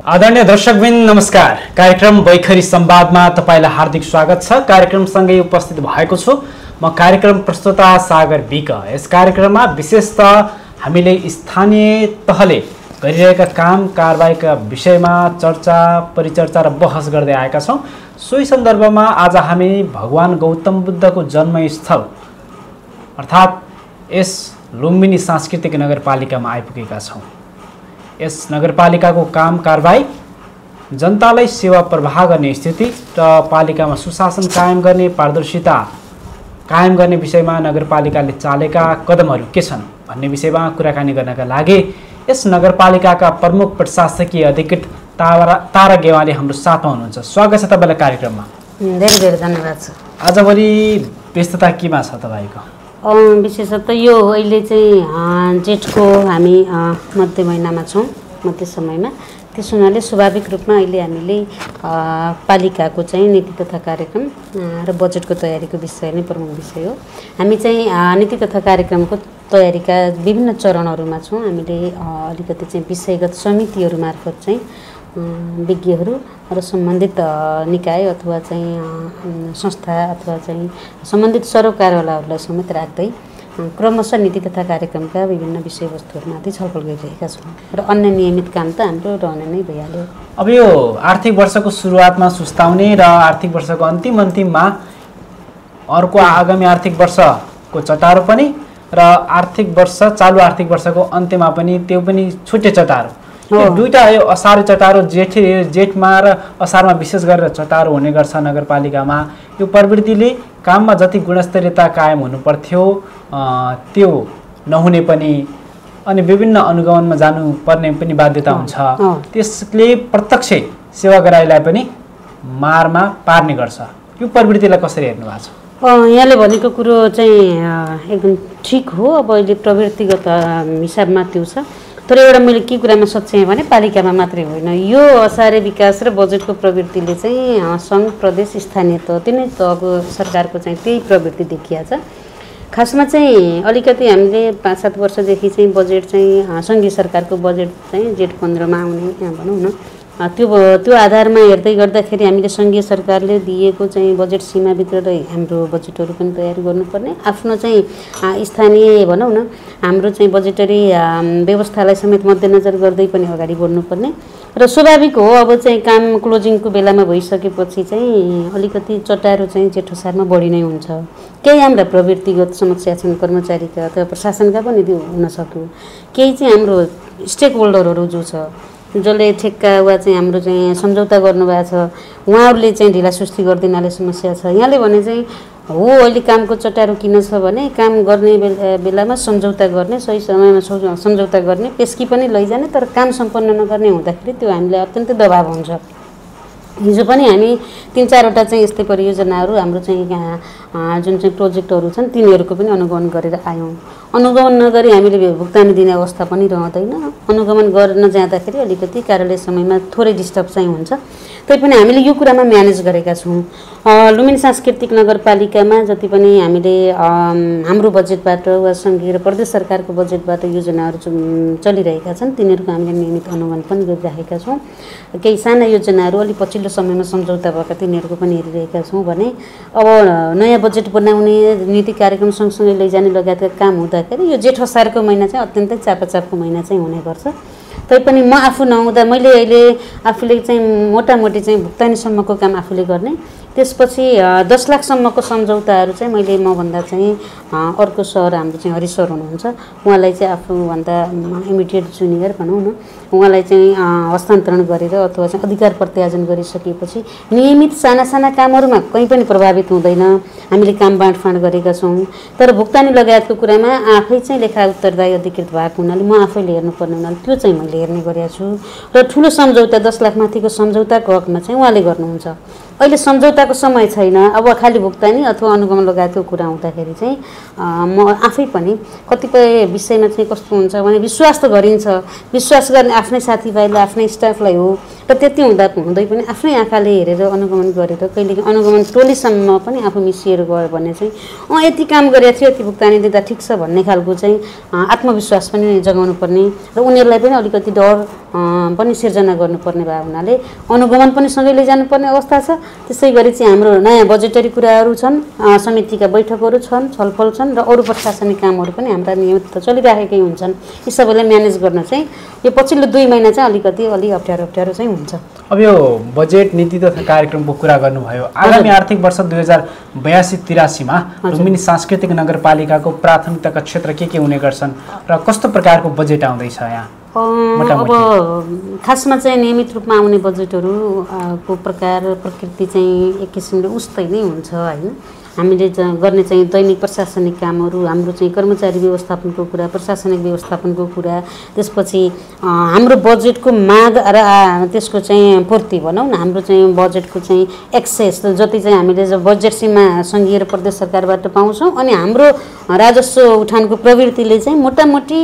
आदरणीय दर्शकवृन्द नमस्कार। कार्यक्रम बैखरी संवादमा तपाईलाई हार्दिक स्वागत छ। कार्यक्रमसँगै उपस्थित भएको छु म कार्यक्रम प्रस्तुता सागर विक। यस कार्यक्रममा विशेषतः हामीले स्थानीय तहले गरिरहेका काम कारबाहीका विषयमा चर्चा परिचर्चा र बहस गर्दै आएका छौं। सोही सन्दर्भमा आज हामी भगवान गौतम बुद्धको जन्मस्थल अर्थात् यस लुम्बिनी सांस्कृतिक नगरपालिकामा आइपुगेका छौं। यस नगरपालिकाको काम कारबाही, जनतालाई सेवा प्रवाह गर्ने स्थिति र पालिकामा सुशासन कायम गर्ने, पारदर्शिता कायम गर्ने विषयमा नगरपालिकाले चालेका कदमहरू के छन् भन्ने विषयमा कुराकानी गर्नका लागि यस नगरपालिकाका प्रमुख प्रशासकीय अधिकृत तारा गेवाली हाम्रो साथमा हुनुहुन्छ। स्वागत छ तपाईलाई कार्यक्रममा। धेरै धेरै धन्यवाद छ। आजभोलि व्यस्तता केमा छ तपाईको? विशेषतः यो अहिले चाहिँ जेठको हामी मध्य महिनामा छौँ, मध्य समयमा। त्यस हुनाले स्वाभाविक रूपमा अहिले हामीले पालिकाको चाहिँ नीति तथा कार्यक्रम र बजेटको तयारीको विषय नै प्रमुख विषय हो। हामी चाहिँ नीति तथा कार्यक्रमको तयारीका विभिन्न चरणहरूमा छौँ। हामीले अलिकति चाहिँ विषयगत समितिहरू मार्फत चाहिँ विज्ञहरू र सम्बन्धित निकाय अथवा चाहिँ संस्था अथवा चाहिँ सम्बन्धित सरकारवालाहरूलाई समेत राख्दै क्रमशः नीति तथा कार्यक्रमका विभिन्न विषयवस्तुहरूमाथि छलफल गरिरहेका छौँ र अन्य नियमित काम त हाम्रो रहने नै भइहाल्यो। अब यो आर्थिक वर्षको सुरुवातमा सुस्ताउने र आर्थिक वर्षको अन्तिममा अर्को आगामी आर्थिक वर्षको चटारो पनि र चालु आर्थिक वर्षको अन्त्यमा पनि त्यो पनि छुट्टै चटारो। यो दुईटा यो असारे चटारो जेठमा र असारमा विशेष गरेर चटारो हुने गर्छ नगरपालिकामा। यो प्रवृत्तिले काममा जति गुणस्तरीयता कायम हुनुपर्थ्यो त्यो नहुने पनि अनि विभिन्न अनुगमनमा जानुपर्ने पनि बाध्यता हुन्छ। त्यसले प्रत्यक्ष सेवाग्राहीलाई पनि मारमा पार्ने गर्छ। यो प्रवृत्तिलाई कसरी हेर्नु भएको छ? यहाँले भनेको कुरो चाहिँ एकदम ठिक हो। अब अहिले प्रवृत्तिगत हिसाबमा त्यो छ, तर एउटा मैले के कुरामा सच्याएँ भने पालिकामा मात्रै होइन, यो असारे विकास र बजेटको प्रवृत्तिले चाहिँ सङ्घ प्रदेश स्थानीय तह तिनै तहको सरकारको चाहिँ त्यही प्रवृत्ति देखिया छ। खासमा चाहिँ अलिकति हामीले 5-7 वर्षदेखि चाहिँ बजेट चाहिँ सङ्घीय सरकारको बजेट चाहिँ जेठ 15मा आउने भनौँ न, त्यो आधारमा हेर्दै गर्दाखेरि हामीले सङ्घीय सरकारले दिएको चाहिँ बजेट सीमाभित्र हाम्रो बजेटहरू पनि तयारी गर्नुपर्ने, आफ्नो चाहिँ स्थानीय भनौँ न हाम्रो चाहिँ बजेटरी व्यवस्थालाई समेत मध्यनजर गर्दै पनि अगाडि बढ्नुपर्ने र स्वाभाविक हो। अब चाहिँ काम क्लोजिङको बेलामा भइसकेपछि चाहिँ अलिकति चटारो चाहिँ जेठो सारमा बढी नै हुन्छ। केही हाम्रा प्रवृत्तिगत समस्या छन् कर्मचारीका अथवा प्रशासनका पनि त्यो हुन सक्यो। केही चाहिँ हाम्रो स्टेक होल्डरहरू जो छ, जसले ठेक्का वा चाहिँ हाम्रो चाहिँ सम्झौता गर्नुभएको छ, उहाँहरूले चाहिँ ढिलासुस्ती गरिदिनाले समस्या छ। यहाँले भने चाहिँ हो अहिले कामको चटारो किन छ भने काम गर्ने बेलामा सम्झौता गर्ने, सही समयमा सम्झौता गर्ने, पेस्की पनि लैजाने, तर काम सम्पन्न नगर्ने हुँदाखेरि त्यो हामीलाई अत्यन्तै दबाब हुन्छ। हिजो पनि हामी 3-4वटा चाहिँ यस्तै परियोजनाहरू हाम्रो चाहिँ जुन चाहिँ प्रोजेक्टहरू छन् तिनीहरूको पनि अनुगमन गरेर आयौँ। अनुगमन नगरी हामीले भुक्तानी दिने अवस्था पनि रहँदैन। अनुगमन गर्न जाँदाखेरि अलिकति कार्यालय समयमा थोरै डिस्टर्ब चाहिँ हुन्छ। तैपनि हामीले यो कुरामा म्यानेज गरेका छौँ। लुम्बिनी सांस्कृतिक नगरपालिकामा जति पनि हामीले हाम्रो बजेटबाट वा सङ्घीय र प्रदेश सरकारको बजेटबाट योजनाहरू चलिरहेका छन् तिनीहरूको हामीले नियमित अनुगमन पनि गरिरहेका छौँ। केही साना योजनाहरू अलिक पछिल्लो समयमा सम्झौता भएका तिनीहरूको पनि हेरिरहेका छौँ भने अब नयाँ बजेट बनाउने, नीति कार्यक्रम सँगसँगै लैजाने लगायतका काम हुँदाखेरि यो जेठ असारको महिना चाहिँ अत्यन्तै चापाचापको महिना चाहिँ हुने गर्छ। तैपनि म आफू नहुँदा मैले अहिले आफूले चाहिँ मोटामोटी चाहिँ भुक्तानीसम्मको काम आफूले गर्ने, त्यसपछि 10 लाखसम्मको सम्झौताहरू चाहिँ मैले मभन्दा चाहिँ अर्को सर हाम्रो चाहिँ हरि सर हुनुहुन्छ, उहाँलाई चाहिँ आफूभन्दा इमिडिएट जुनियर भनौँ न, उहाँलाई चाहिँ हस्तान्तरण गरेर अथवा चाहिँ अधिकार प्रत्यार्जन गरिसकेपछि नियमित साना साना कामहरूमा कहीँ पनि प्रभावित हुँदैन हामीले काम बाँडफाँड गरेका छौँ। तर भुक्तानी लगायतको कुरामा आफै चाहिँ लेखा उत्तरदायी अधिकृत भएको हुनाले म आफैले हेर्नुपर्ने हुनाले त्यो चाहिँ मैले हेर्ने गरेको छु र ठुलो सम्झौता 10 लाख माथिको सम्झौताको हकमा चाहिँ उहाँले गर्नुहुन्छ। अहिले सम्झौताको समय छैन, अब खालि भुक्तानी अथवा अनुगमन लगायतको कुरा हुँदाखेरि चाहिँ म आफै पनि कतिपय विषयमा चाहिँ कस्तो हुन्छ भने विश्वास त गरिन्छ, विश्वास गर्ने आफ्नै साथीभाइलाई आफ्नै स्टाफलाई हो र त्यति हुँदै पनि आफ्नै आँखाले हेरेर अनुगमन गरेर कहिलेकाहीँ अनुगमन टोलीसम्म पनि आफू मिसिएर गयो भने चाहिँ यति काम गरेको थियो यति भुक्तानी दिँदा ठिक छ भन्ने खालको चाहिँ आत्मविश्वास पनि जगाउनु पर्ने र उनीहरूलाई पनि अलिकति डर पनि सिर्जना गर्नुपर्ने भए हुनाले अनुगमन पनि सँगै लैजानुपर्ने अवस्था छ। त्यसै गरी चाहिँ हाम्रो नयाँ बजेटरी कुराहरू छन्, समितिका बैठकहरू छन्, छलफल छन् र अरू प्रशासनिक कामहरू पनि हाम्रा नियमित चलिराखेकै हुन्छन्। यी सबैलाई म्यानेज गर्न चाहिँ यो पछिल्लो 2 महिना चाहिँ अलि अप्ठ्यारो चाहिँ हुन्छ। अब यो बजेट नीति तथा कार्यक्रमको कुरा गर्नुभयो। आगामी आर्थिक वर्ष 2082-83 मा लुम्बिनी सांस्कृतिक नगरपालिकाको प्राथमिकताका क्षेत्र के हुने गर्छन् र कस्तो प्रकारको बजेट आउँदैछ यहाँ? अब खासमा चाहिँ नियमित रूपमा आउने बजेटहरूको प्रकार प्रकृति चाहिँ एक किसिमले उस्तै नै हुन्छ हैन। हामीले गर्ने चाहिँ दैनिक प्रशासनिक कामहरू, हाम्रो चाहिँ कर्मचारी व्यवस्थापनको कुरा, प्रशासनिक व्यवस्थापनको कुरा, त्यसपछि हाम्रो बजेटको माग र त्यसको चाहिँ पूर्ति भनौँ न, हाम्रो चाहिँ बजेटको चाहिँ एक्सेस जति चाहिँ हामीले बजेट सीमा सङ्घीय र प्रदेश सरकारबाट पाउँछौँ अनि हाम्रो राजस्व उठानको प्रवृत्तिले चाहिँ मोटामोटी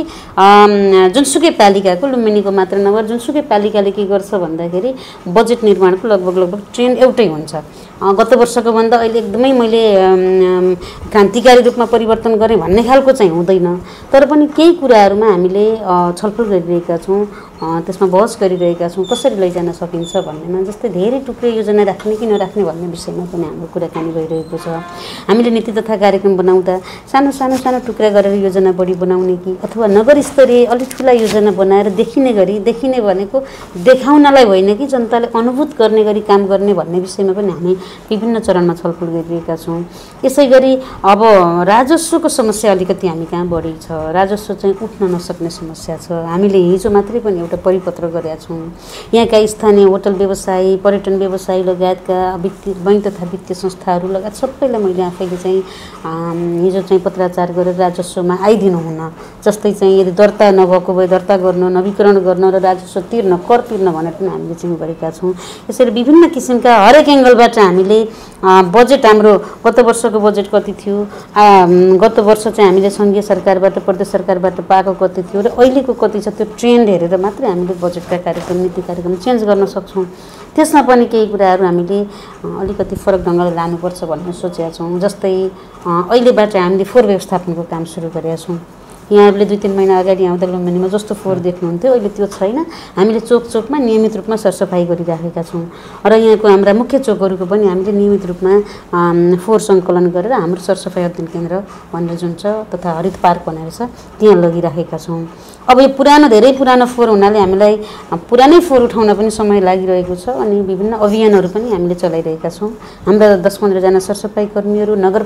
जुनसुकै पालिकाको, लुम्बिनीको मात्र नभएर जुनसुकै पालिकाले के गर्छ भन्दाखेरि बजेट निर्माणको लगभग ट्रेन्ड एउटै हुन्छ। गत वर्षको भन्दा अहिले एकदमै मैले क्रान्तिकारी रूपमा परिवर्तन गरेँ भन्ने खालको चाहिँ हुँदैन, तर पनि केही कुराहरूमा हामीले छलफल गरिरहेका छौँ, त्यसमा बहस गरिरहेका छौँ कसरी लैजान सकिन्छ भन्नेमा। जस्तै धेरै टुक्रे योजना राख्ने कि नराख्ने भन्ने विषयमा पनि हाम्रो कुराकानी भइरहेको छ। हामीले नीति तथा कार्यक्रम बनाउँदा सानो टुक्रा गरेर योजना बढी बनाउने कि अथवा नगर स्तरीय अलिक ठुला योजना बनाएर देखिने भनेको देखाउनलाई होइन कि जनताले अनुभूत गर्ने गरी काम गर्ने भन्ने विषयमा पनि हामी विभिन्न चरणमा छलफल गरिरहेका छौँ। यसै गरी अब राजस्वको समस्या अलिकति हामी कहाँ बढी छ, राजस्व चाहिँ उठ्न नसक्ने समस्या छ। हामीले हिजो मात्रै पनि एउटा परिपत्र गरेका छौँ। यहाँका स्थानीय होटल व्यवसायी, पर्यटन व्यवसायी लगायतका बैंक तथा वित्तीय संस्थाहरू लगायत सबैलाई मैले आफैले चाहिँ हिजो चाहिँ पत्राचार गरेर राजस्वमा आइदिनु हुन, जस्तै चाहिँ यदि दर्ता नभएको भए दर्ता गर्न, नवीकरण गर्न र राजस्व तिर्न, कर तिर्न भनेर पनि हामीले चाहिँ गरेका छौँ। यसरी विभिन्न किसिमका हरेक एङ्गलबाट हामीले बजेट, हाम्रो गत वर्षको बजेट कति थियो, गत वर्ष चाहिँ हामीले सङ्घीय सरकारबाट प्रदेश सरकारबाट पाएको कति थियो र अहिलेको कति छ, त्यो ट्रेन्ड हेरेर मात्रै हामीले बजेटका कार्यक्रम, नीति कार्यक्रम चेन्ज गर्न सक्छौँ। त्यसमा पनि केही कुराहरू हामीले अलिकति फरक ढङ्गले लानुपर्छ भन्ने सोचेका छौँ। जस्तै अहिलेबाट हामीले फोहोर व्यवस्थापनको काम सुरु गरेका छौँ। यहाँहरूले 2-3 महिना अगाडि आउँदा लुम्बिनीमा जस्तो फोहोर देख्नुहुन्थ्यो अहिले त्यो छैन। हामीले चोकमा नियमित रूपमा सरसफाइ गरिराखेका छौँ र यहाँको हाम्रा मुख्य चोकहरूको पनि हामीले नियमित रूपमा फोहोर सङ्कलन गरेर हाम्रो सरसफाइ अध्ययन केन्द्र भनेर जुन छ तथा हरित पार्क भनेर छ त्यहाँ लगिराखेका छौँ। अब यो धेरै पुरानो फोहोर हुनाले हामीलाई पुरानै फोहोर उठाउन पनि समय लागिरहेको छ अनि विभिन्न अभियानहरू पनि हामीले चलाइरहेका छौँ। हाम्रा 10-15 जना सरसफाइ कर्मीहरू, नगर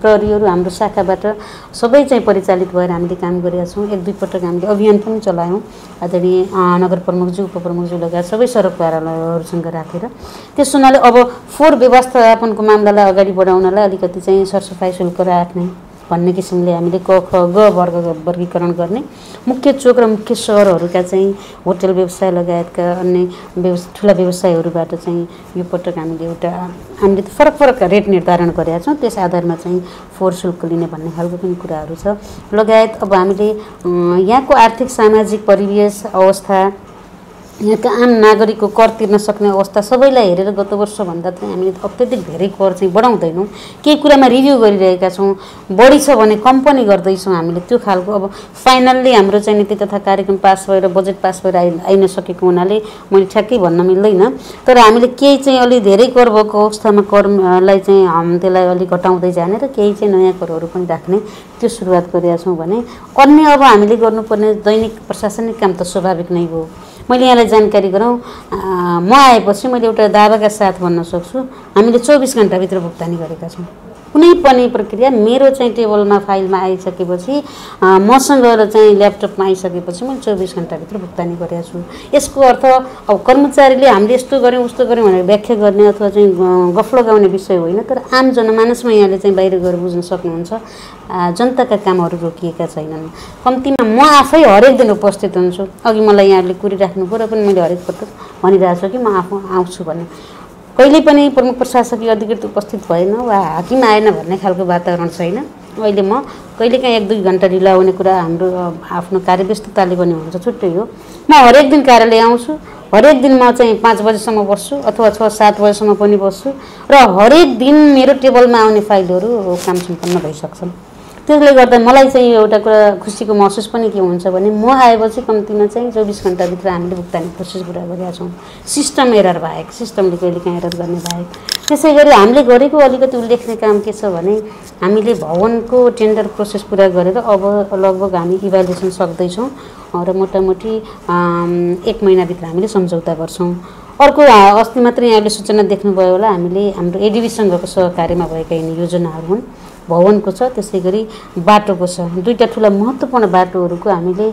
प्रहरीहरू हाम्रो शाखाबाट सबै चाहिँ परिचालित भएर हामीले काम गरेका छौँ। 1-2 पटक हामीले अभियान पनि चलायौँ आदरणीय नगर प्रमुखज्यू, उपप्रमुखज्यू लगायत सबै सडक कार्यालयहरूसँग राखेर। त्यस हुनाले अब फोहोर व्यवस्थापनको मामलालाई अगाडि बढाउनलाई अलिकति चाहिँ सरसफाइ शुल्क राख्ने भन्ने किसिमले हामीले क, ख, ग वर्गीकरण गर्ने, मुख्य चोक र मुख्य सहरहरूका चाहिँ होटल व्यवसाय लगायतका अन्य ठुला व्यवसायहरूबाट चाहिँ यो पटक हामीले फरक रेट निर्धारण गरेका छौँ। त्यस आधारमा चाहिँ फोहोर शुल्क लिने भन्ने खालको पनि कुराहरू छ लगायत। अब हामीले यहाँको आर्थिक सामाजिक परिवेश अवस्था, यहाँका आम नागरिकको कर तिर्न सक्ने अवस्था सबैलाई हेरेर गत वर्षभन्दा चाहिँ हामीले अत्यधिक धेरै कर चाहिँ बढाउँदैनौँ। केही कुरामा रिभ्यू गरिरहेका छौँ, बढी छ भने कम पनि गर्दैछौँ हामीले त्यो खालको। अब फाइनल्ली हाम्रो चाहिँ नीति तथा कार्यक्रम पास भएर बजेट पास भएर आइ नसकेको हुनाले मैले ठ्याक्कै भन्न मिल्दैन, तर हामीले केही चाहिँ अलि धेरै कर भएको अवस्थामा करलाई चाहिँ त्यसलाई अलिक घटाउँदै जाने र केही चाहिँ नयाँ करहरू पनि राख्ने त्यो सुरुवात गरेका छौँ भने अन्य अब हामीले गर्नुपर्ने दैनिक प्रशासनिक काम त स्वाभाविक नै हो। मैले यहाँलाई जानकारी गराउँ, म आएपछि मैले एउटा दावाका साथ भन्न सक्छु हामीले 24 घण्टाभित्र भुक्तानी गरेका छौँ। कुनै पनि प्रक्रिया मेरो चाहिँ टेबलमा फाइलमा आइसकेपछि, मसँग चाहिँ ल्यापटपमा आइसकेपछि मैले 24 घण्टाभित्र भुक्तानी गरेका छु। यसको अर्थ अब कर्मचारीले हामीले यस्तो गऱ्यौँ उस्तो गऱ्यौँ भनेर व्याख्या गर्ने अथवा चाहिँ गफ लगाउने विषय होइन, तर आम जनमानसमा यहाँले चाहिँ बाहिर गएर बुझ्न सक्नुहुन्छ जनताका कामहरू रोकिएका छैनन्। कम्तीमा म आफै हरेक दिन उपस्थित हुन्छु। अघि मलाई यहाँहरूले कुरिराख्नु पऱ्यो पनि मैले हरेक पटक भनिरहेको छु कि म आफू आउँछु भने। कहिले पनि प्रमुख प्रशासकीय अधिकृत उपस्थित भएन वा हाकिम आएन भन्ने खालको वातावरण छैन। अहिले म कहिलेकाहीँ 1-2 घन्टा ढिला हुने कुरा हाम्रो आफ्नो कार्यव्यस्तताले पनि हुन्छ, छुट्टै हो। म हरेक दिन कार्यालय आउँछु, हरेक दिन म चाहिँ 5 बजेसम्म बस्छु अथवा 6-7 बजेसम्म पनि बस्छु र हरेक दिन मेरो टेबलमा आउने फाइलहरू काम सम्पन्न भइसक्छन्। त्यसले गर्दा मलाई चाहिँ एउटा कुरा खुसीको महसुस पनि के हुन्छ भने म आएपछि कम्तीमा चाहिँ 24 घण्टाभित्र हामीले भुक्तानी प्रोसेस पुरा गरेका छौँ, सिस्टम एरर बाहेक, सिस्टमले कहिले काहीँ एरर गर्ने बाहेक। त्यसै गरी हामीले गरेको अलिकति उल्लेख्ने काम के छ भने हामीले भवनको टेन्डर प्रोसेस पुरा गरेर अब लगभग हामी इभ्यालुएसन सक्दैछौँ र मोटामोटी 1 महिनाभित्र हामीले सम्झौता गर्छौँ। अर्को अस्ति मात्र यहाँले सूचना देख्नुभयो होला, हामीले हाम्रो एडिबीसँगको सहकार्यमा भएका यिनी योजनाहरू हुन्। भवनको छ, त्यसै गरी बाटोको छ। दुईटा ठुला महत्त्वपूर्ण बाटोहरूको हामीले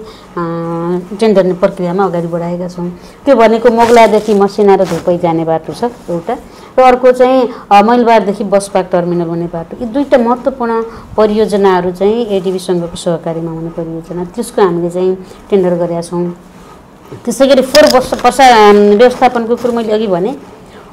टेन्डर प्रक्रियामा अगाडि बढाएका छौँ। त्यो भनेको मोगलादेखि मसिना र धुपै जाने बाटो छ एउटा, र अर्को चाहिँ मैलबारदेखि बस पार्क टर्मिनल हुने बाटो। यी दुईटा महत्त्वपूर्ण परियोजनाहरू चाहिँ एडिबीसँगको सहकार्यमा हुने परियोजना, त्यसको हामीले चाहिँ टेन्डर गरेका छौँ। त्यसै गरी फोहोर व्यवस्थापनको कुरो मैले अघि भने,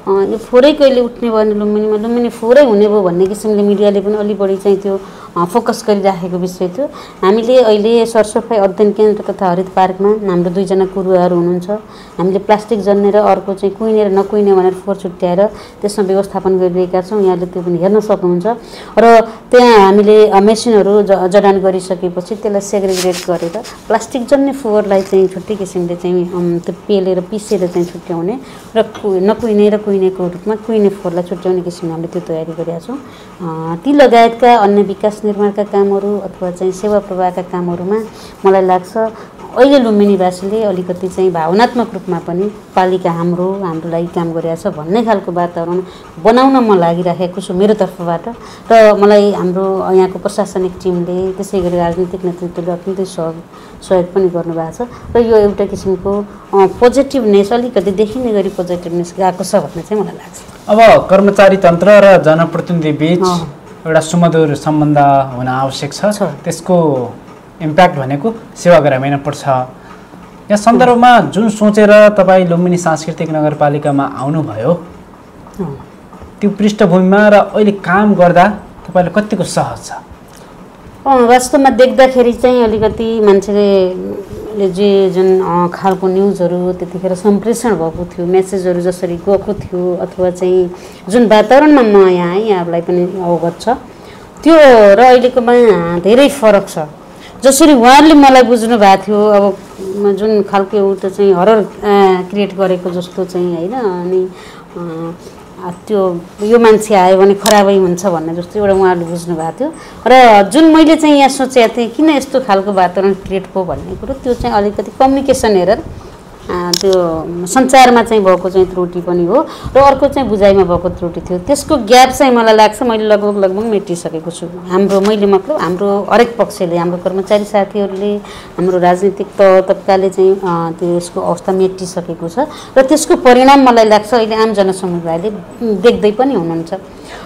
यो फोहोरै कहिले उठ्ने भयो भने लुम्बिनीमा फोहोरै हुने भयो भन्ने किसिमले मिडियाले पनि अलि बढी चाहिँ त्यो फोकस गरिराखेको विषय थियो। हामीले अहिले सरसफाइ अध्ययन केन्द्र तथा हरित पार्कमा हाम्रो 2 जना गुरुहरू हुनुहुन्छ। हामीले प्लास्टिक जन्ने र अर्को चाहिँ कुहिने र नकुहिने भनेर फोहोर छुट्याएर त्यसमा व्यवस्थापन गरिरहेका छौँ। यहाँले त्यो पनि हेर्न सक्नुहुन्छ। र त्यहाँ हामीले मेसिनहरू जडान गरिसकेपछि त्यसलाई सेग्रिगेट गरेर प्लास्टिक जन्ने फोहोरलाई चाहिँ छुट्टै किसिमले चाहिँ त्यो पेलेर पिसेर चाहिँ छुट्याउने र नकुहिने र कुहिनेको रूपमा कुहिने फोहोरलाई छुट्याउने किसिमले हामीले त्यो तयारी गरेका छौँ। ती लगायतका अन्य विकास निर्माणका कामहरू अथवा चाहिँ सेवा प्रवाहका कामहरूमा मलाई लाग्छ अहिले लुम्बिनीवासीले अलिकति चाहिँ भावनात्मक रूपमा पनि पालिका हाम्रो लागि काम गरिरहेको छ भन्ने खालको वातावरण बनाउन म लागिराखेको छु मेरो तर्फबाट। र मलाई हाम्रो यहाँको प्रशासनिक टिमले त्यसै गरी राजनीतिक नेतृत्वले अत्यन्तै सहयोग पनि गर्नुभएको छ र यो एउटा किसिमको पोजिटिभनेस अलिकति देखिने गरी पोजिटिभनेस गएको छ भन्ने चाहिँ मलाई लाग्छ। अब कर्मचारी तन्त्र र जनप्रतिनिधि बीच एउटा सुमधुर सम्बन्ध हुन आवश्यक छ। त्यसको इम्प्याक्ट भनेको सेवाग्रामीमा पर्छ। यहाँ सन्दर्भमा जुन सोचेर तपाईँ लुम्बिनी सांस्कृतिक नगरपालिकामा आउनुभयो त्यो पृष्ठभूमिमा र अहिले काम गर्दा तपाईँलाई कतिको सहज छ? वास्तवमा देख्दाखेरि चाहिँ अलिकति मान्छेले जुन खालको न्युजहरू त्यतिखेर सम्प्रेषण भएको थियो, मेसेजहरू जसरी गएको थियो अथवा चाहिँ जुन वातावरणमा म यहाँ आएँ यहाँहरूलाई पनि अवगत छ, त्यो र अहिलेकोमा धेरै फरक छ। जसरी उहाँहरूले मलाई बुझ्नु भएको थियो, अब जुन खालको एउटा चाहिँ हरर क्रिएट गरेको जस्तो चाहिँ होइन, अनि त्यो यो मान्छे आयो भने खराबै हुन्छ भन्ने जस्तो एउटा उहाँहरूले बुझ्नु भएको थियो। र जुन मैले चाहिँ यहाँ सोचेको थिएँ किन यस्तो खालको वातावरण क्रिएट भयो भन्ने कुरो, त्यो चाहिँ अलिकति कम्युनिकेसन एरर, त्यो सञ्चारमा चाहिँ भएको चाहिँ त्रुटि पनि हो र अर्को चाहिँ बुझाइमा भएको त्रुटि थियो। त्यसको ग्याप चाहिँ मलाई लाग्छ मैले लगभग मेटिसकेको छु। मैले मतलब हाम्रो हरेक पक्षले, हाम्रो कर्मचारी साथीहरूले, हाम्रो राजनीतिक तबकाले चाहिँ त्यसको अवस्था मेटिसकेको छ र त्यसको परिणाम मलाई लाग्छ अहिले आम जनसमुदायले देख्दै पनि हुनुहुन्छ।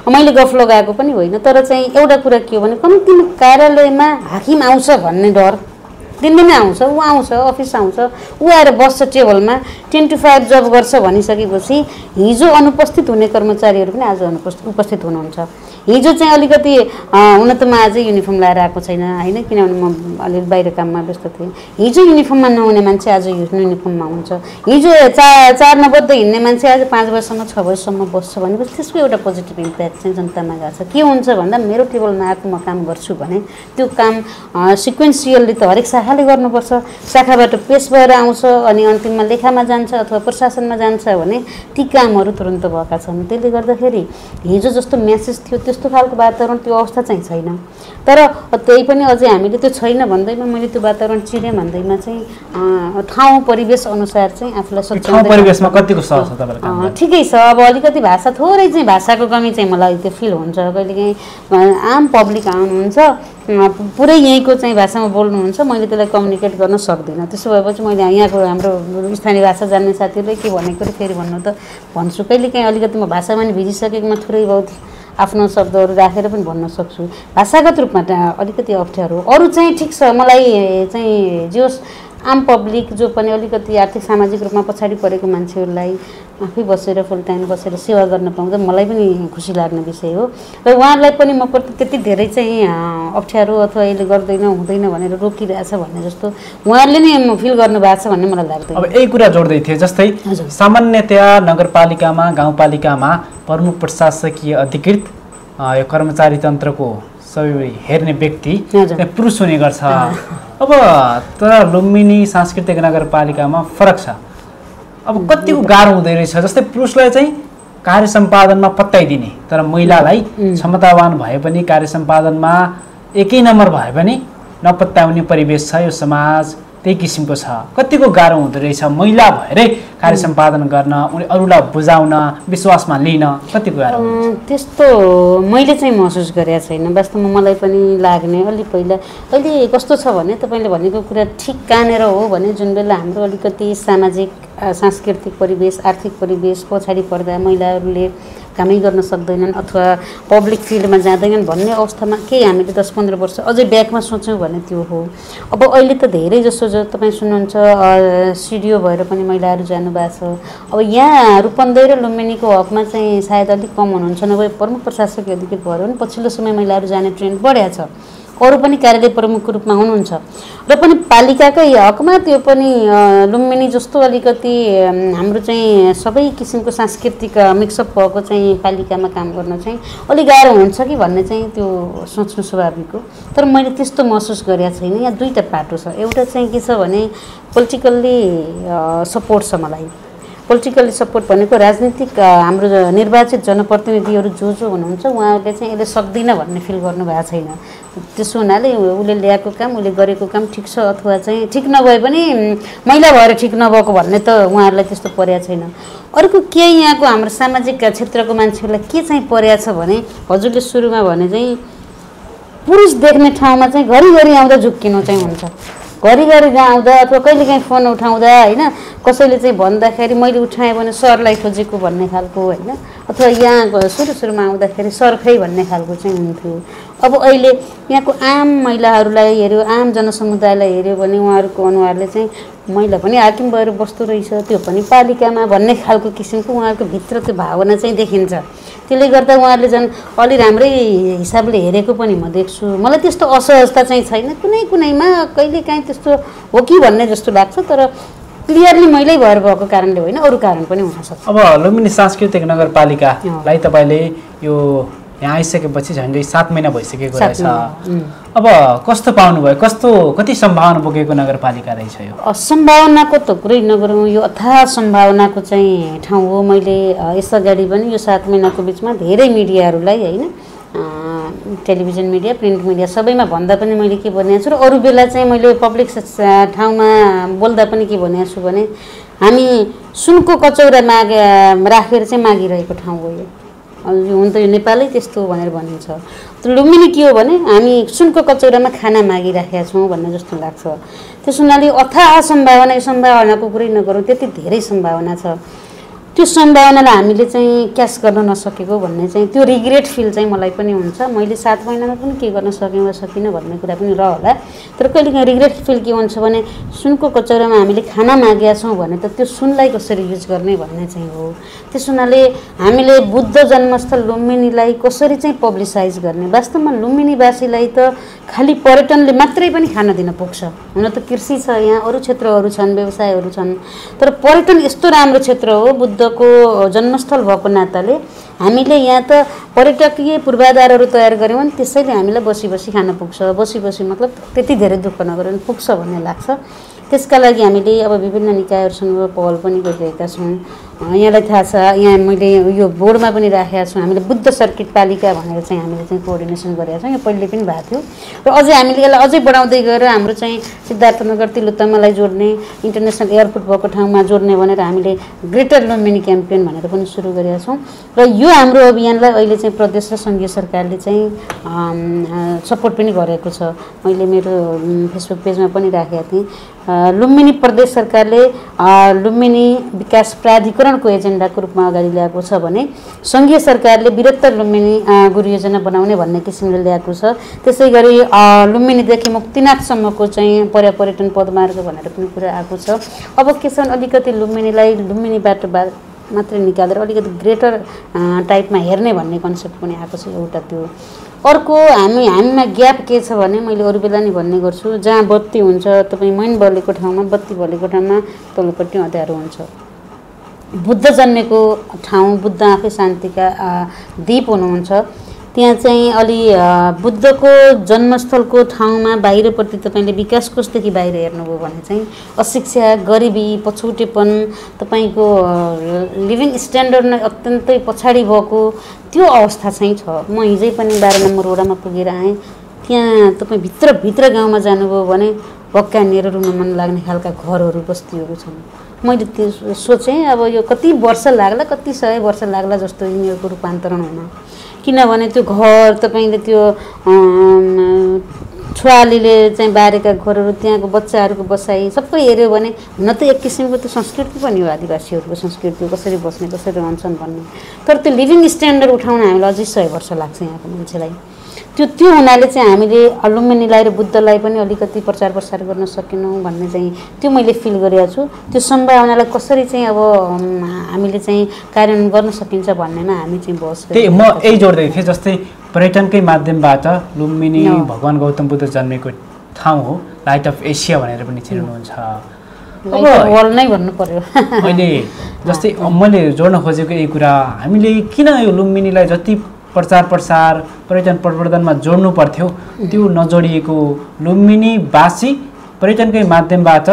मैले गफ लगाएको पनि होइन, तर चाहिँ एउटा कुरा के हो भने कम्तीमा कार्यालयमा हाकिम आउँछ भन्ने डर, दिनदिनै आउँछ, ऊ आउँछ, अफिस आउँछ, ऊ आएर बस्छ टेबलमा, 10 to 5 जब गर्छ भनिसकेपछि हिजो अनुपस्थित हुने कर्मचारीहरू पनि आज उपस्थित हुनुहुन्छ। हिजो चाहिँ अलिकति हुन त म आजै युनिफर्म लगाएर आएको छैन होइन, किनभने म अलिक बाहिर काममा व्यस्त थिएँ। हिजो युनिफर्ममा नहुने मान्छे आज युनिफर्ममा हुन्छ। हिजो 4 नबज्दा हिँड्ने मान्छे आज 5 बजीसम्म 6 बजीसम्म बस्छ भनेपछि त्यसको एउटा पोजिटिभ इम्प्याक्ट चाहिँ जनतामा गएको छ। के हुन्छ भन्दा मेरो टेबलमा आएको म काम गर्छु भने त्यो काम सिक्वेन्सियल्ली त हरेक शाखाले गर्नुपर्छ। शाखाबाट पेस भएर आउँछ अनि अन्तिममा लेखामा जान्छ अथवा प्रशासनमा जान्छ भने ती कामहरू तुरन्त भएका छन्। त्यसले गर्दाखेरि हिजो जस्तो मेसेज थियो त्यस्तो खालको वातावरण, त्यो अवस्था चाहिँ छैन। तर त्यही पनि अझै हामीले त्यो छैन भन्दैमा मैले त्यो वातावरण चिरेँ भन्दैमा चाहिँ ठाउँ परिवेश अनुसार चाहिँ आफूलाई सच्याउँदै परिवेशमा कतिको सहज छ तपाईहरुको? ठिकै छ। अब अलिकति भाषा थोरै चाहिँ भाषाको कमी चाहिँ मलाई त्यो फिल हुन्छ। कहिलेकाहीँ आम पब्लिक आउनुहुन्छ पुरै यहीँको चाहिँ भाषामा बोल्नुहुन्छ, मैले त्यसलाई कम्युनिकेट गर्न सक्दिनँ। त्यसो भएपछि मैले यहाँको हाम्रो स्थानीय भाषा जान्ने साथीहरूले के भनेको फेरि भन्नु त भन्छु। कहिलेकाहीँ अलिकति म भाषामा नि भिजिसकेकोमा थोरै बहुत आफ्नो शब्दहरू राखेर पनि भन्न सक्छु। भाषागत रूपमा अलिकति अप्ठ्यारो, अरू चाहिँ ठिक छ। मलाई चाहिँ जो आम पब्लिक जो पनि अलिकति आर्थिक सामाजिक रूपमा पछाडि परेको मान्छेहरूलाई आफै बसेर फुल टाइम बसेर सेवा गर्न पाउँदा मलाई पनि खुसी लाग्ने विषय हो। र उहाँहरूलाई पनि म प्रति त्यति धेरै चाहिँ अप्ठ्यारो अथवा यसले गर्दैन हुँदैन भनेर रोकिरहेछ भन्ने जस्तो उहाँहरूले नै फिल गर्नुभएको छ भन्ने मलाई लाग्दैन। अब यही कुरा जोड्दै थिएँ, जस्तै सामान्यतया नगरपालिकामा गाउँपालिकामा प्रमुख प्रशासकीय अधिकृत यो कर्मचारी तन्त्रको सबै हेर्ने व्यक्ति हजुर। चाहिँ पुरुष हुने गर्छ। अब तर लुम्बिनी सांस्कृतिक नगरपालिकामा फरक छ। अब कतिको गाह्रो हुँदै रहेछ, जस्तै पुरुषलाई चाहिँ कार्य सम्पादनमा पत्याइदिने, तर महिलालाई क्षमतावान भए पनि कार्य सम्पादनमा एकै नम्बर भए पनि नपत्याउने परिवेश छ। यो समाज त्यही किसिमको छ। कतिको गाह्रो हुँदो रहेछ महिला भएरै कार्य सम्पादन गर्न, उनी अरूलाई बुझाउन, विश्वासमा लिन कतिको गाह्रो हुन्छ? त्यस्तो मैले चाहिँ महसुस गरेको छैन। वास्तवमा मलाई पनि लाग्ने अलि पहिला अहिले कस्तो छ भने तपाईँले भनेको कुरा ठिक कहाँनिर हो भने जुन बेला हाम्रो अलिकति सामाजिक सांस्कृतिक परिवेश, आर्थिक परिवेश पछाडि पर्दा महिलाहरूले कामै गर्न सक्दैनन् अथवा पब्लिक फिल्डमा जाँदैनन् भन्ने अवस्थामा केही हामीले 10-15 वर्ष अझै ब्याकमा सोच्यौँ भने त्यो हो। अब अहिले त धेरै जसो जो तपाईँ सुन्नुहुन्छ सिडिओ भएर पनि महिलाहरू जानुभएको छ। अब यहाँ रूपन्देही र लुम्बिनीको हकमा चाहिँ सायद अलिक कम हुनुहुन्छ, नभए प्रमुख प्रशासकीय अधिकारी भएर पनि पछिल्लो समय महिलाहरू जाने ट्रेन्ड बढेको छ। अरू पनि कार्यालय प्रमुखको रूपमा हुनुहुन्छ र पनि पालिकाकै हकमा त्यो पनि लुम्बिनी जस्तो अलिकति हाम्रो चाहिँ सबै किसिमको सांस्कृतिक मिक्सअप भएको चाहिँ पालिकामा काम गर्न चाहिँ अलिक गाह्रो हुन्छ कि भन्ने चाहिँ त्यो सोच्नु स्वाभाविक हो। तर मैले त्यस्तो महसुस गरेको छैन। यहाँ दुईवटा पाटो छ। एउटा चाहिँ के छ भने पोलिटिकल्ली सपोर्ट छ मलाई। पोलिटिकली सपोर्ट भनेको राजनीतिक हाम्रो निर्वाचित जनप्रतिनिधिहरू जो हुनुहुन्छ उहाँहरूले चाहिँ यसले सक्दिनँ भन्ने फिल गर्नुभएको छैन। त्यसो हुनाले उसले ल्याएको काम, उसले गरेको काम ठिक छ अथवा चाहिँ ठिक नभए पनि महिला भएर ठिक नभएको भन्ने त उहाँहरूलाई त्यस्तो परेको छैन। अर्को के यहाँको हाम्रो सामाजिक क्षेत्रको मान्छेहरूलाई के चाहिँ परेको छ भने हजुरले सुरुमा भने चाहिँ पुरुष देख्ने ठाउँमा चाहिँ घरिघरि आउँदा झुक्किनु चाहिँ हुन्छ। घरिघरि आउँदा अथवा कहिलेकाहीँ फोन उठाउँदा होइन कसैले चाहिँ भन्दाखेरि मैले उठाएँ भने सरलाई खोजेको भन्ने खालको होइन, अथवा यहाँ सुरुमा आउँदाखेरि सर खै भन्ने खालको चाहिँ हुन्थ्यो। अब अहिले यहाँको आम महिलाहरूलाई हेऱ्यो, आम जनसमुदायलाई हेऱ्यो भने उहाँहरूको अनुहारले चाहिँ महिला पनि हाकिम भएर बस्दो रहेछ, त्यो पनि पालिकामा भन्ने खालको किसिमको उहाँहरूको भित्र त्यो भावना चाहिँ देखिन्छ। त्यसले गर्दा उहाँहरूले झन् अलि राम्रै हिसाबले हेरेको पनि म देख्छु। मलाई त्यस्तो असहजता चाहिँ छैन। कुनैमा कहिलेकाहीँ त्यस्तो हो कि भन्ने जस्तो लाग्छ, तर क्लियरली महिलै भएर भएको कारणले होइन, अरू कारण पनि हुनसक्छ। अब लुम्बिनी सांस्कृतिक नगरपालिकालाई तपाईँले यो यहाँ आइसकेपछि झन्डै 7 महिना भइसकेको रहेछ। अब कस्तो पाउनुभयो, कति सम्भावना बोकेको नगरपालिका रहेछ यो? सम्भावनाको त कुरै नगरौँ, यो अथाह सम्भावनाको चाहिँ ठाउँ हो। मैले यसअगाडि पनि यो 7 महिनाको बिचमा धेरै मिडियाहरूलाई होइन, टेलिभिजन मिडिया, प्रिन्ट मिडिया सबैमा भन्दा पनि मैले के भनेको छु र अरू बेला चाहिँ मैले पब्लिक ठाउँमा बोल्दा पनि के भनेको छु भने हामी सुनको कचौरा राखेर चाहिँ मागिरहेको ठाउँ हो यो। हुन त यो नेपालै त्यस्तो हो भनेर भनिन्छ। त लुम्बिनी के हो भने हामी सुनको कचौरामा खाना मागिराखेका छौँ भन्ने जस्तो लाग्छ। त्यस हुनाले अथाह सम्भावना, यो सम्भावनाको कुरै नगरौँ, त्यति धेरै सम्भावना छ। त्यो सम्भावनालाई हामीले चाहिँ क्यास गर्न नसकेको भन्ने चाहिँ त्यो रिग्रेट फिल चाहिँ मलाई पनि हुन्छ। मैले 7 महिनामा पनि के गर्न सकेँ वा सकिनँ भन्ने कुरा पनि रहला। तर कहिलेकाहीँ रिग्रेट फिल के हुन्छ भने सुनको कचौरामा हामीले खाना मागेका छौँ भने त त्यो सुनलाई कसरी युज गर्ने भन्ने चाहिँ हो। त्यस हुनाले हामीले बुद्ध जन्मस्थल लुम्बिनीलाई कसरी चाहिँ पब्लिसाइज गर्ने। वास्तवमा लुम्बिनीवासीलाई त खालि पर्यटनले मात्रै पनि खान दिन पुग्छ। हुन त कृषि छ, यहाँ अरू क्षेत्रहरू छन्, व्यवसायहरू छन्, तर पर्यटन यस्तो राम्रो क्षेत्र हो बुद्धको जन्मस्थल भएको नाताले हामीले यहाँ त पर्यटकीय पूर्वाधारहरू तयार गऱ्यौँ भने त्यसैले हामीलाई बसी बसी खान पुग्छ। बसी बसी मतलब त्यति धेरै दुःख नगऱ्यो भने पुग्छ भन्ने लाग्छ। त्यसका लागि हामीले अब विभिन्न निकायहरूसँग पहल पनि गरिरहेका छौँ। यहाँलाई थाहा छ, यहाँ मैले यो बोर्डमा पनि राखेका छौँ, हामीले बुद्ध सर्किट पालिका भनेर चाहिँ हामीले चाहिँ कोअर्डिनेसन गरेका छौँ। यो पहिले पनि भएको थियो र अझै हामीले यसलाई अझै बढाउँदै गएर हाम्रो चाहिँ सिद्धार्थनगर तिलोत्तमालाई जोड्ने, इन्टरनेसनल एयरपोर्ट भएको ठाउँमा जोड्ने भनेर हामीले ग्रेटर लुम्बिनी क्याम्पेन भनेर पनि सुरु गरेका छौँ। र यो हाम्रो अभियानलाई अहिले चाहिँ प्रदेश र सङ्घीय सरकारले चाहिँ सपोर्ट पनि गरेको छ। मैले मेरो फेसबुक पेजमा पनि राखेका थिएँ। लुम्बिनी प्रदेश सरकारले लुम्बिनी विकास प्राधिकरणको एजेन्डाको रूपमा अगाडि ल्याएको छ भने सङ्घीय सरकारले बृहत्तर लुम्बिनी गुरु योजना बनाउने भन्ने किसिमले ल्याएको छ। त्यसै गरी लुम्बिनीदेखि मुक्तिनाथसम्मको चाहिँ पर्यटन पदमार्ग भनेर पनि कुरा आएको छ। अब के छ अलिकति लुम्बिनीलाई लुम्बिनीबाट मात्रै निकालेर अलिकति ग्रेटर टाइपमा हेर्ने भन्ने कन्सेप्ट पनि आएको छ एउटा त्यो। अर्को हामीमा ग्याप के छ भने मैले अरू बेला नि भन्ने गर्छु, जहाँ बत्ती हुन्छ तपाईँ मैन बलेको ठाउँमा, बत्ती बलेको ठाउँमा तल्लोपट्टि अँध्यारो हुन्छ। बुद्ध जन्मेको ठाउँ, बुद्ध आफै शान्तिका दीप हुनुहुन्छ। त्यहाँ चाहिँ अलि बुद्धको जन्मस्थलको ठाउँमा बाहिरपट्टि तपाईँले विकास कोषदेखि बाहिर हेर्नुभयो भने चाहिँ अशिक्षा, गरिबी, पछौटेपन, तपाईँको लिभिङ स्ट्यान्डर्ड नै अत्यन्तै पछाडि भएको त्यो अवस्था चाहिँ छ। म हिजै पनि 12 नम्बर वडामा पुगेर आएँ। त्यहाँ तपाईँ भित्र गाउँमा जानुभयो भने भक्कानिएर रुन मन लाग्ने खालका घरहरू, बस्तीहरू छन्। मैले त्यो सोचेँ अब यो कति वर्ष लाग्ला, कति 100 वर्ष लाग्ला जस्तो यिनीहरूको रूपान्तरण हुन। किनभने त्यो घर तपाईँले त्यो छुवालीले चाहिँ बारेका घरहरू, त्यहाँको बच्चाहरूको बसाइ सबै हेऱ्यो भने हुन त एक किसिमको त्यो संस्कृति पनि हो, आदिवासीहरूको संस्कृति, कसरी बस्ने, कसरी रहन्छन् भन्ने। तर त्यो लिभिङ स्ट्यान्डर्ड उठाउन हामीलाई अझै 100 वर्ष लाग्छ यहाँको मान्छेलाई। त्यो हुनाले चाहिँ हामीले लुम्बिनीलाई र बुद्धलाई पनि अलिकति प्रचार प्रसार गर्न सकेनौँ भन्ने चाहिँ त्यो मैले फिल गरेको छु। त्यो सम्भावनालाई कसरी चाहिँ अब हामीले चाहिँ कार्यान्वयन गर्न सकिन्छ भन्नेमा हामी चाहिँ बहस गर्छौँ। त्यही म यही जोड्दै थिएँ, जस्तै पर्यटनकै माध्यमबाट लुम्बिनी भगवान गौतम बुद्ध जन्मेको ठाउँ हो, लाइट अफ एसिया भनेर पनि चिन्नुहुन्छ। वर्ल्ड नै भन्नु पर्यो। मैले जस्तै मैले जोड्न खोजेको यही कुरा, हामीले किन यो लुम्बिनीलाई जति प्रचार प्रसार पर्यटन प्रवर्धनमा जोड्नु पर्थ्यो त्यो नजोडिएको, लुम्बिनीवासी पर्यटनकै माध्यमबाट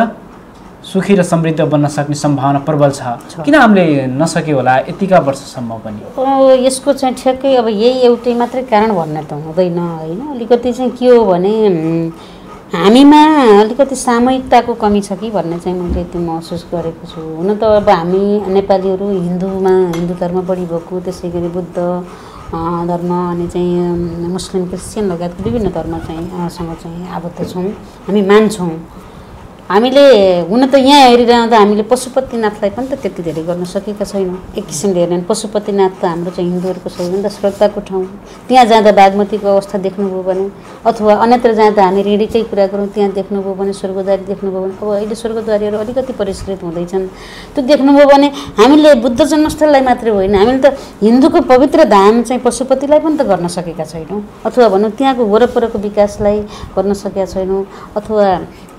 सुखी र समृद्ध बन्न सक्ने सम्भावना प्रबल छ, किन हामीले नसक्यो होला यतिका वर्षसम्म पनि? यसको चाहिँ ठ्याक्कै अब यही एउटै मात्रै कारण भन्न त हुँदैन होइन। अलिकति चाहिँ के हो भने हामीमा अलिकति सामूहिकताको कमी छ कि भन्ने चाहिँ मैले त्यो महसुस गरेको छु। हुन त अब हामी नेपालीहरू हिन्दू धर्म बढी भएको, त्यसै गरी बुद्ध धर्म अनि चाहिँ मुस्लिम, क्रिस्चियन लगायतको विभिन्न धर्म चाहिँ सँग चाहिँ आबद्ध छौँ, हामी मान्छौँ। हामीले हुन त यहाँ हेरिरहँदा हामीले पशुपतिनाथलाई पनि त त्यति धेरै गर्न सकेका छैनौँ। एक किसिमले हेर्ने पशुपतिनाथ त हाम्रो चाहिँ हिन्दूहरूको सबैभन्दा श्रद्धाको ठाउँ। त्यहाँ जाँदा बागमतीको अवस्था देख्नुभयो भने, अथवा अन्यत्र जाँदा हामी ऋणीकै कुरा गरौँ, त्यहाँ देख्नुभयो भने स्वर्गद्वारी देख्नुभयो भने, अब अहिले स्वर्गद्वारीहरू अलिकति परिष्कृत हुँदैछन्, त्यो देख्नुभयो भने हामीले बुद्ध जन्मस्थललाई मात्रै होइन, हामीले त हिन्दूको पवित्र धाम चाहिँ पशुपतिलाई पनि त गर्न सकेका छैनौँ, अथवा भनौँ त्यहाँको वरपरको विकासलाई गर्न सकेका छैनौँ, अथवा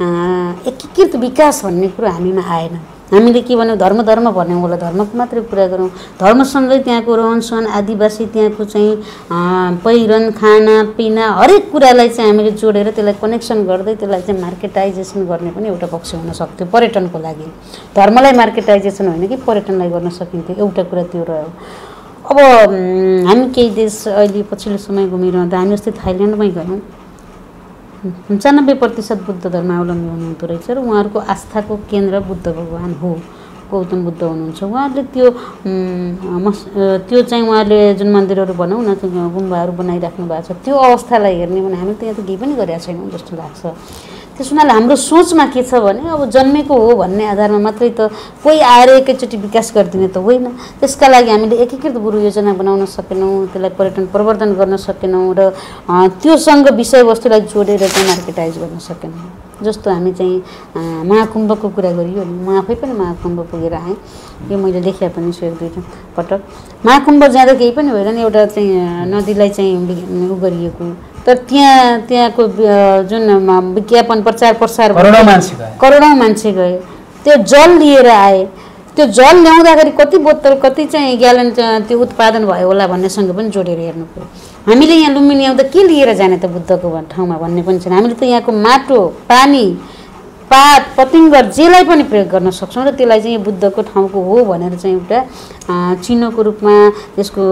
एकीकृत विकास भन्ने कुरो हामीमा आएन। हामीले के भन्यौँ, धर्म भन्यौँ होला, धर्मको मात्रै कुरा गरौँ, धर्मसँगै त्यहाँको रहनसहन, आदिवासी त्यहाँको चाहिँ पहिरन, खाना पिना हरेक कुरालाई चाहिँ हामीले जोडेर त्यसलाई कनेक्सन गर्दै त्यसलाई चाहिँ मार्केटाइजेसन गर्ने पनि एउटा पक्ष हुन सक्थ्यो पर्यटनको लागि। धर्मलाई मार्केटाइजेसन होइन कि पर्यटनलाई गर्न सकिन्थ्यो, एउटा कुरा त्यो रह्यो। अब हामी केही देश अहिले पछिल्लो समय घुमिरहँदा हामी जस्तै थाइल्यान्डमै गयौँ, 95% बुद्ध धर्मावलम्बी हुनुहुँदो रहेछ र उहाँहरूको आस्थाको केन्द्र बुद्ध भगवान हो, गौतम बुद्ध हुनुहुन्छ। उहाँहरूले त्यो चाहिँ उहाँहरूले जुन मन्दिरहरू भनौँ न, गुम्बाहरू बनाइराख्नु भएको छ, त्यो अवस्थालाई हेर्ने भने हामीले त यहाँ त केही पनि गरेका छैनौँ जस्तो लाग्छ। त्यस हुनाले हाम्रो सोचमा के छ भने अब जन्मेको हो भन्ने आधारमा मात्रै त कोही आएर एकैचोटि विकास गरिदिने त होइन। त्यसका लागि हामीले एकीकृत गुरु योजना बनाउन सकेनौँ, त्यसलाई पर्यटन प्रवर्धन गर्न सकेनौँ र त्योसँग विषयवस्तुलाई जोडेर चाहिँ मार्केटाइज गर्न सकेनौँ। जस्तो हामी चाहिँ महाकुम्भको कुरा गरियो नि, म आफै पनि महाकुम्भ पुगेर आएँ, यो मैले लेखेँ पनि छु 1-2 पटक। महाकुम्भ जाँदा केही पनि भएन, एउटा चाहिँ नदीलाई चाहिँ उ गरिएको, तर त्यहाँको जुन विज्ञापन प्रचार प्रसार करोडौँ मान्छे गए, त्यो जल लिएर आए। त्यो जल ल्याउँदाखेरि कति बोतल, कति चाहिँ ग्यालन त्यो उत्पादन भयो होला भन्नेसँग पनि जोडेर हेर्नु पर्यो। हामीले यहाँ लुम्बिनी आउँदा के लिएर जाने त बुद्धको ठाउँमा भन्ने पनि छैन। हामीले त यहाँको माटो, पानी, पात, पतिङ्गर जेलाई पनि प्रयोग गर्न सक्छौँ र त्यसलाई चाहिँ यो बुद्धको ठाउँको हो भनेर चाहिँ एउटा चिन्हको रूपमा यसको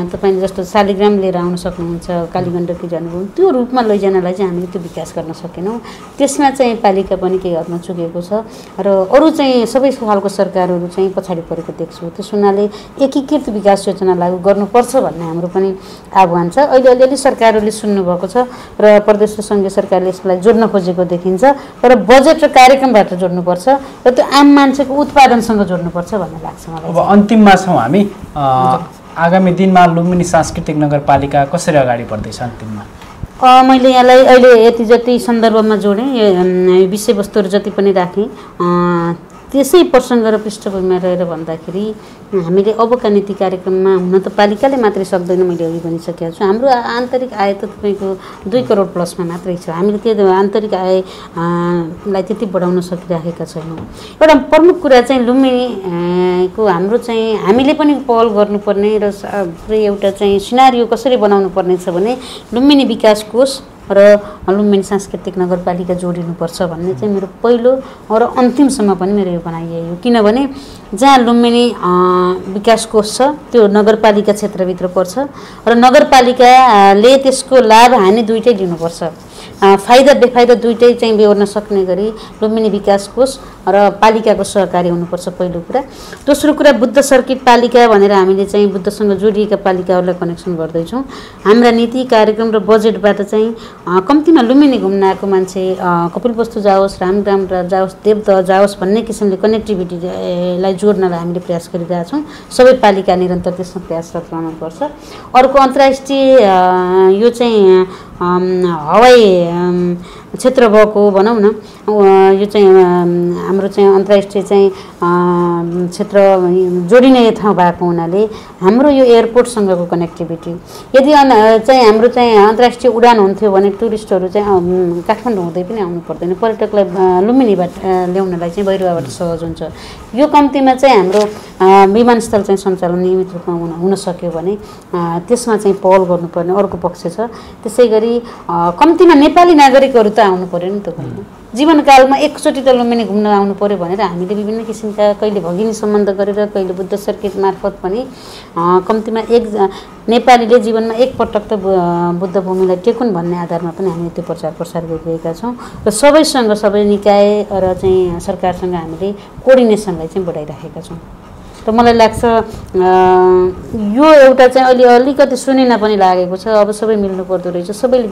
तपाईँले जस्तो शालिग्राम लिएर आउन सक्नुहुन्छ, कालीगण्डकी जानुभयो, त्यो रूपमा लैजानलाई चाहिँ हामीले त्यो विकास गर्न सकेनौँ। त्यसमा चाहिँ पालिका पनि केही हदमा चुकेको छ र अरू चाहिँ सबै खालको सरकारहरू चाहिँ पछाडि परेको देख्छु। त्यस हुनाले एकीकृत विकास योजना लागू गर्नुपर्छ भन्ने हाम्रो पनि आह्वान छ। अहिले अलिअलि सरकारहरूले सुन्नुभएको छ र प्रदेश र सङ्घीय सरकारले यसलाई जोड्न खोजेको देखिन्छ, तर बजेट र कार्यक्रमबाट जोड्नुपर्छ र त्यो आम मान्छेको उत्पादनसँग जोड्नुपर्छ भन्ने लाग्छ मलाई। अब अन्तिममा छौँ हामी, आगामी दिनमा लुम्बिनी सांस्कृतिक नगरपालिका कसरी अगाडि बढ्दैछ अन्तिममा? मैले यहाँलाई अहिले यति जति सन्दर्भमा जोडेँ, विषयवस्तुहरू जति पनि राखेँ, त्यसै प्रसङ्ग र पृष्ठभूमिमा रहेर भन्दाखेरि हामीले अबका नीति कार्यक्रममा हुन त पालिकाले मात्रै सक्दैन, मैले अघि भनिसकेको छु। हाम्रो आन्तरिक आय त तपाईँको 2 करोड प्लसमा मात्रै छ। हामीले त्यो आन्तरिक आयलाई त्यति बढाउन सकिराखेका छैनौँ। एउटा प्रमुख कुरा चाहिँ लुम्बिनीको हाम्रो चाहिँ हामीले पनि पहल गर्नुपर्ने र एउटा चाहिँ सिनारियो कसरी बनाउनु पर्ने छ भने लुम्बिनी विकास कोष र लुम्बिनी सांस्कृतिक नगरपालिका जोडिनुपर्छ भन्ने चाहिँ मेरो पहिलो र अन्तिमसम्म पनि मेरो यो बनाइयो। किनभने जहाँ लुम्बिनी विकास कोष छ त्यो नगरपालिका क्षेत्रभित्र पर्छ र नगरपालिकाले त्यसको लाभ हानि दुइटै लिनुपर्छ। फाइदा बेफाइदा दुइटै चाहिँ बेहोर्न सक्ने गरी लुम्बिनी विकास कोष र पालिकाको सहकारी हुनुपर्छ पहिलो कुरा। दोस्रो कुरा बुद्ध सर्किट पालिका भनेर हामीले चाहिँ बुद्धसँग जोडिएका पालिकाहरूलाई कनेक्सन गर्दैछौँ। हाम्रा नीति कार्यक्रम र बजेटबाट चाहिँ कम्तीमा लुम्बिनी घुम्न आएको मान्छे कपिलवस्तु जाओस्, रामग्राम जाओस्, देवदह जाओस् भन्ने किसिमले कनेक्टिभिटीलाई जोड्नलाई हामीले प्रयास गरिरहेका छौँ। सबै पालिका निरन्तर त्यसमा प्रयासरत रहनुपर्छ। अर्को अन्तर्राष्ट्रिय यो चाहिँ हवाई क्षेत्र भएको भनौँ न, यो चाहिँ हाम्रो चाहिँ अन्तर्राष्ट्रिय चाहिँ क्षेत्र जोडिने ठाउँ भएको हुनाले हाम्रो यो एयरपोर्टसँगको कनेक्टिभिटी यदि चाहिँ हाम्रो चाहिँ अन्तर्राष्ट्रिय उडान हुन्थ्यो भने टुरिस्टहरू चाहिँ काठमाडौँ हुँदै पनि आउनु पर्दैन, पर्यटकलाई लुम्बिनीबाट ल्याउनलाई चाहिँ भैरवाबाट सहज हुन्छ। यो कम्तीमा चाहिँ हाम्रो विमानस्थल चाहिँ सञ्चालन नियमित रूपमा हुन सक्यो भने त्यसमा चाहिँ पहल गर्नुपर्ने अर्को पक्ष छ। त्यसै गरी कम्तीमा नेपाली नागरिकहरू त आउनु पर्यो नि त घुम्न। जीवनकालमा एकचोटि त लुम्बिनी घुम्न आउनु पर्यो भनेर हामीले विभिन्न किसिमका कहिले भगिनी सम्बन्ध गरेर कहिले बुद्ध सर्किट मार्फत पनि कम्तीमा एक नेपालीले जीवनमा एकपटक त बुद्ध भूमिलाई टेकुन् भन्ने आधारमा पनि हामीले त्यो प्रचार प्रसार गरिरहेका छौँ र सबैसँग सबै निकाय र चाहिँ सरकारसँग हामीले कोअर्डिनेसनलाई चाहिँ बढाइराखेका छौँ। र मलाई लाग्छ यो एउटा चाहिँ अहिले अलिकति सुनिन पनि लागेको छ। अब सबै मिल्नु पर्दो रहेछ, सबैले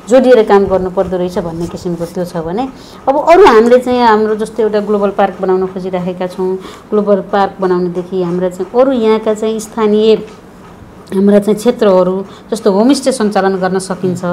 जोडिएर काम गर्नु पर्दो रहेछ भन्ने किसिमको त्यो छ भने अब अरू हामीले चाहिँ हाम्रो जस्तो एउटा ग्लोबल पार्क बनाउन खोजिराखेका छौँ। ग्लोबल पार्क बनाउनेदेखि हाम्रा चाहिँ अरू यहाँका चाहिँ स्थानीय हाम्रा चाहिँ क्षेत्रहरू जस्तो होमस्टे सञ्चालन गर्न सकिन्छ।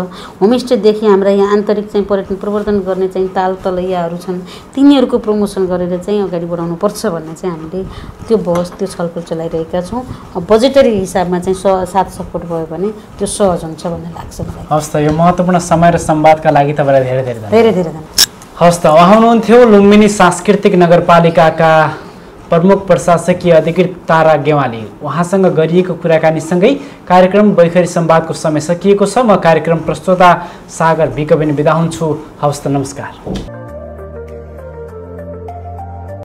होमस्टेदेखि हाम्रा यहाँ आन्तरिक चाहिँ पर्यटन प्रवर्धन गर्ने चाहिँ ताल तलैयाहरू छन्, तिनीहरूको प्रमोसन गरेर चाहिँ अगाडि बढाउनुपर्छ भन्ने चाहिँ हामीले त्यो बहस त्यो छलफल चलाइरहेका छौँ। बजेटरी हिसाबमा चाहिँ साथ सपोर्ट भयो भने त्यो सहज हुन्छ भन्ने लाग्छ मलाई। हस् त, यो महत्त्वपूर्ण समय र संवादका लागि तपाईँलाई धेरै धेरै धन्यवाद। हस् त, उहाँ हुनुहुन्थ्यो लुम्बिनी सांस्कृतिक नगरपालिकाका प्रमुख प्रशासकीय अधिकृत तारा गेवाली। उहाँसँग गरिएको कुराकानीसँगै कार्यक्रम बैखरी संवादको समय सकिएको छ। म कार्यक्रम प्रस्तोता सागर विक पनि बिदा हुन्छु। हवस् त, नमस्कार।